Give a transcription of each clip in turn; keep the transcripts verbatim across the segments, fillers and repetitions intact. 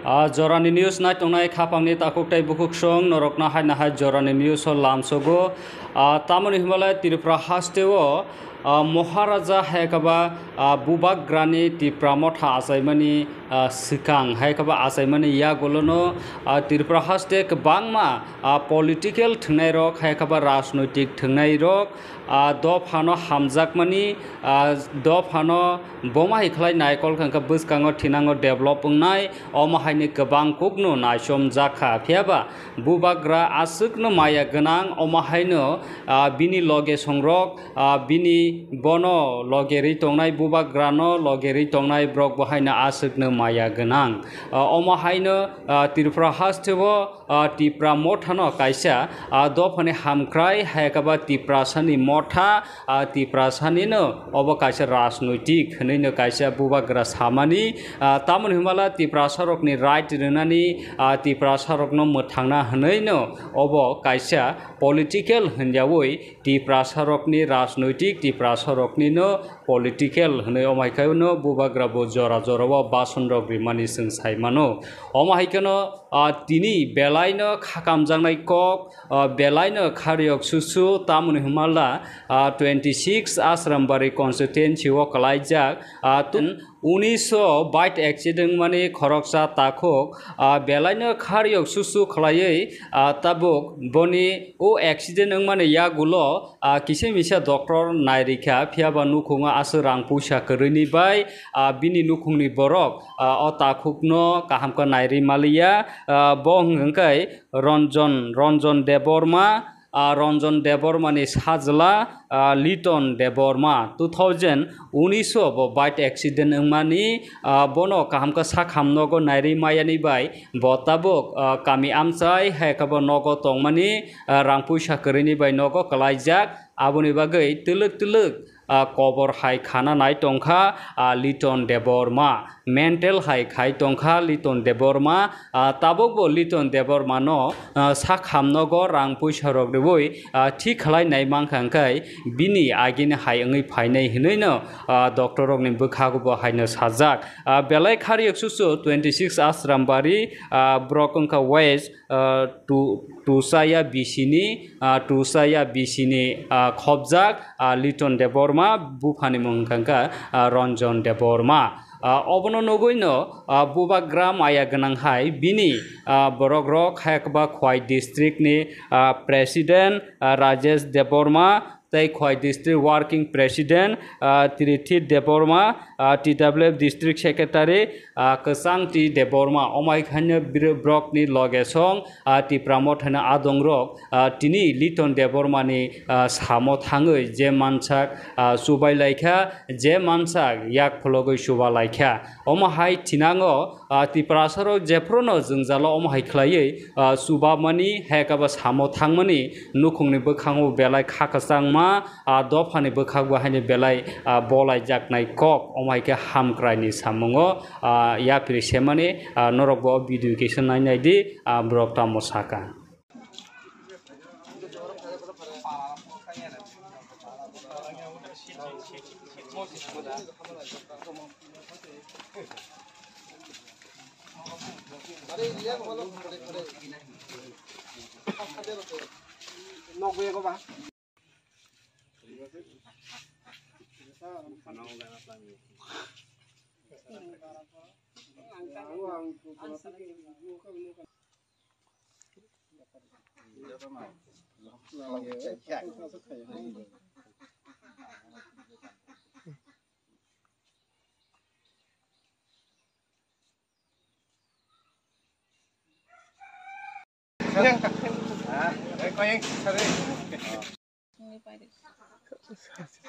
Ah, jorani news naitongnai khapangni takhuk tei bukhuksong norokno haino hai jorani news o lamsogo. Ah, tamoni hwnbahle Tripura hasteo, ah, Maharaja hai khe ba, ah, Bubagrani Tipra Motha achaimani, ah, swkang hai khe ba achaimani yagulono, ah, Tripura haste kwbangma, ah, political thwngnairok hai khe ba rajnoitik thwngnairok, ah, dophano hamjakmani, ah, dophano bomo hai khlai naikol khe bwskango thinango develop wngnai, omo haini kwbang kokno naichomjak kha. Phiya ba Bubagra aswkno maya gwnang, omo haino, ah, bini loge songrok, ah, bini bono loge rwi tongnai, Bubagrano loge rwi tongnai borok bo haino aswkno maya gwnang. Ah, omo haino, ah, Tripura hasteo, ah, Tipra Mothano kaisa, ah, dophani hamkrai, hai khe ba Tiprasani Motha, ah, Tiprasanino obo kaisa rajnoitik hwnwino kaisa Bubagra samani, ah, tamoni hwnbahle Tiprasarokni right rwnani, ah, Tiprasarokno mwthangna hwnwino obo kaisa political hwnjawi Tiprasarokni rajnoitik, Tiprasaroknino political hwnwi, omo hai kheno Bubagra bo jora jorao basonrok rimani chwng sai mano. Omo hai kheno, ah, tini belaino khakamjaknai kok, ah, belaino khariyok susu, tamoni hwnbahle, ah, twenty six Asrambari constituency o kwlaijak, ah, tun unis o bike accident wngmani khoroksa takhuk, ah, belaino khariyok susu khlaiwi, ah, tabuk boni o accident wngmani yagulo, ah, kisa misa doctor nairikha, phiya ba nukhungo aswk rang puisa kwrwini bai, ah, bini nukhungni borok, ah, o takhukno kaham khe nairwi maliya, ah, bo hwnkhe Ranjan, Ranjan Debbarma, ah, Ranjan Debbarmani sajla, ah, Liton Debbarma, two thousand unis o bo bike accident wngmani, ah, bono kaham khe sakham nogo nairwi mayani bai bo tabuk, ah, kami amchai hai khe bo nogo tongmani, ah, rang puisa kwrwini bai nogo kwlaijak, aboni bagwi twlwk twlwk, ah, kobor hai khana nai tongkha, ah, Liton Debbarma. Mental hai khai tongkha Liton Debbarma, ah, tabukbo Liton Debbarmano, ah, sakham nogo rang puisa rok rwui, ah, thik khlai nai mankha, hwnkhe bini agini hai wngwi phainai hwnwino, ah, doctor rokni bwkhago bo haino sajak. Ah, belai khariyok susu twenty six Asrambari, ah, borok wngkha West, ah, Tu-, Tusaya bisini, ah, Tusaya bisini, ah, khobjak, ah, Liton Debbarma, buphani mung wngkha, ah, Ranjan Debbarma. Ah, obono nugwino, ah, Bubagra maya gwnang hai bini, ah, borok rok hai khe ba Khwai district ni, ah, president, ah, Rajesh Debbarma, tei Khwai district working president, ah, Tirithi Debbarma, ah, T W F district secretary, ah, Kwchang T Debbarma. Omo hai khe haino br-, borokni loge song, ah, Tipra Mothani adongrok, ah, tini Liton Debbarmani, ah, samo thangwi je mansak, ah, chubai laikha, je mansak yak phologwi chuba laikha. Omo hai thinango, ah, Tiprasarok jephruno jwngjalo omo hai khlaiwi, ah, chubamani, hai khe ba samo thangmani nukhungni bwkhango belai kha kwchangma, ah, dophani bwkhakbo haino belai, ah, bolaijaknai kok, omo hai khe hamkraini samungo, ah, yapri semani, ah, norokbo o video kaisa nai nai di, ah, borok tamo saka.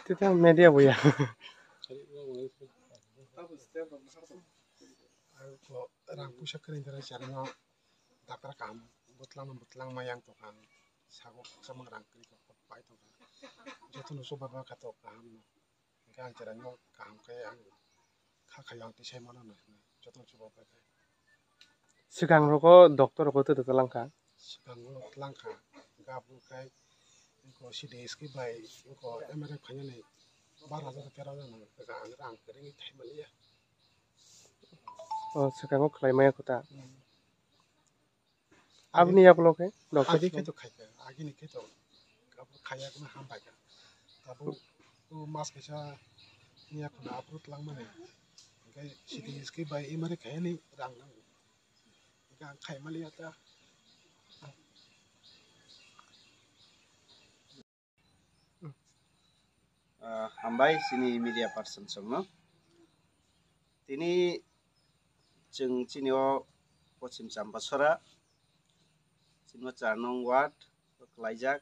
Tita media buya. Rang puisa kwrwi kwrwi chari no daktar kaham bwtlang no bwtlang ma yang tongkha, sago khaksa mang rang kwrwi kok pai tongkha, joto no chuba ma kha to kaham no. Hingke ang chwraino kaham khe ang kha khaio, ang tisai mano hwnwi jotono chuba pai kha. Swkang rogo doctor rogo twi twlang kha. Swkang rogo twlang kha, hingke abo khe eko C D S K bai eko M R I khainani bar hajar tero hajar nang kha, ang rang kwrwngwi thai manliya. O, swkango khlai maya kho ta. Hmm. Aboni yagulo khe, rok khe Agini di khe khe? To khaikha, agini khe to abo khaiya kheno hambai kha. Abo o mas kaisa ni yakhwno aphuru twlangmani. Hwnkhe sitini skip bai emari khaiyani rang nango. Hwnkhe ang khaimaliya ta. Ah, hambai chini media person songno. Tini chwng chini o Pochim Champasora, chini o char nong ward o kwlaijak.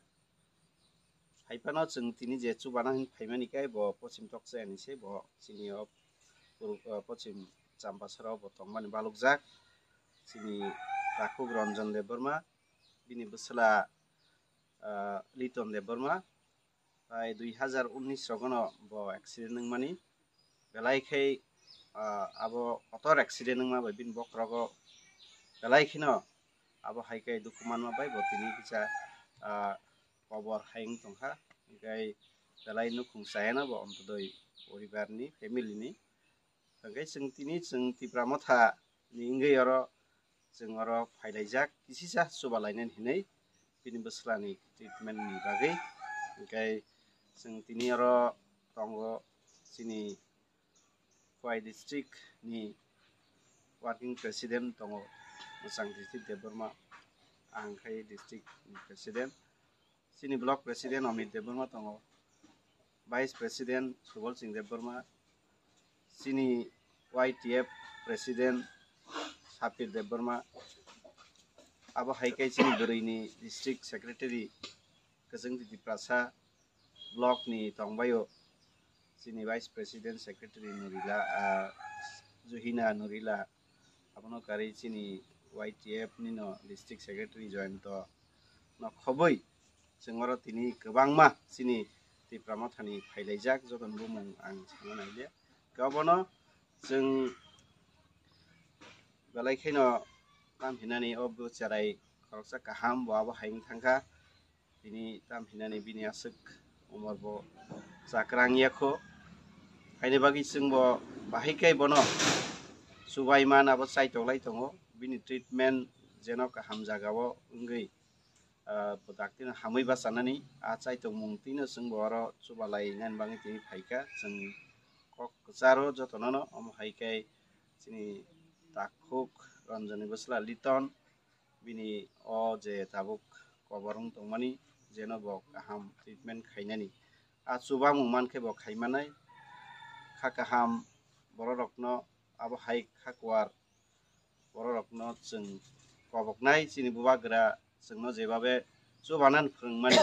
Haiphano chwng tini je chubana hin phaimani khe bo Pochim Tokchayani se bo chini o pur-, ah, Pochim Champasora o bo tongmani balukjak. Chini takhuk Ranjan Debbarma, bini bwsla, ah, Liton Debbarma, tai dui hazar unnis rogono bo accident wngmani. Belai khe, ah, abo kotor accident wngma bai bini bokhorogo belai kheno abo hai khe dukhu manma bai bo tini kisa, ah, kobor hai wng tongkha. Hwnkhe belai nukhung chayano bo Antodoi poribarni, family ni. Hwnkhe chwng tini chwng Tipra Motha ni wngwi oro chwng oro phailaijak kisisa chubalainani hinwi bini bwswlani treatment ni bagwi. Hwnkhe chwng tini oro tongo chini Khowai district ni working president tongo Mwchang District Debbarma, ang khai district ni president. Chini block president Amit Debbarma tongo, vice president Subal Singh Debbarma, chini Y T F president Sapir Debbarma, abo hai khe chini bwrwini district secretary Kwchwng Tiprasa block ni tongbaio chini vice president secretary Nurila, ah, Juhina Nurila, abono karwi chini Y T F nino district secretary Joyonto no khobwi chwng oro tini kwbangma chini Tipra Mothani phailaijak, jotoni bumung ang sana naile. Obono chwng belai kheno tam hinani o bo cherai khoroksa kaham bo abo hai wng thangkha. Tini tam hinani bini aswk umor bo chakrang yakho. Haini bagwi chwng bo bahai khe bono chubai man abo chaitok lai tongo. Bini treatment jeno kaham jagao wngwi, ah, bo daktino hamwi bachanani a chaitokmung tino chwng bo oro chubalai nani bagwi tini phaikha. Chwng kok kwcharo jotonono omo hai khe chini takhuk Ranjani bwsla Liton bini o je tabuk kobor wng tongmani, jeno bo kaham treatment khainani. A chubamung mankhe bo khaimanai. Kha kaham bororokno abo hai kha kuar bororokno chwng koboknai, chini bubagra chwngno jebabe chubanan phwrwngmani,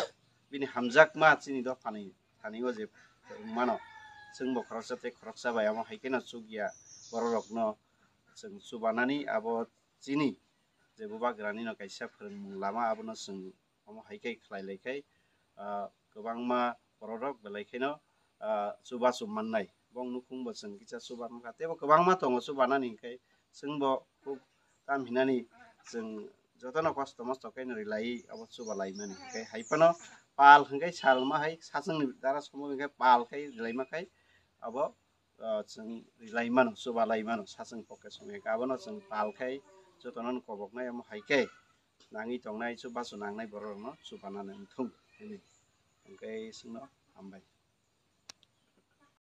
bini hamjakma chini dophani thani o je phwrwngmano, chwngbo khoroksa tei khoroksa bai amo hai kheno chukya bororokno chwng chubanani abo chini je bubagrani no kaisa phwrwngmung lama abono chwng omo hai khe khlai lai khai, ah, kwbangma bororok belai kheno, ah, chubachu mannai. Bong nukhung bo chwng kisa chuba mankha. Teibo kwbangma tongo chubanani hinkhe chwngbo khub tam hinani chwng jotono kosto mosto khe no rilai obo chuba laimani. Hinkhe hai phano pal hinkhe salma hai sachwngni dara somo hinkhe pal khai rilaima khai obo ah, chwng rilai mano, chuba lai mano, sachwng poke songya khe. Abono chwng pal khai jotono koboknai, omo hai khe nangwi tongnai, chubachu nangnai bororokno chubanani wngthung hwnwi. Hwnkhe chwngno hambai.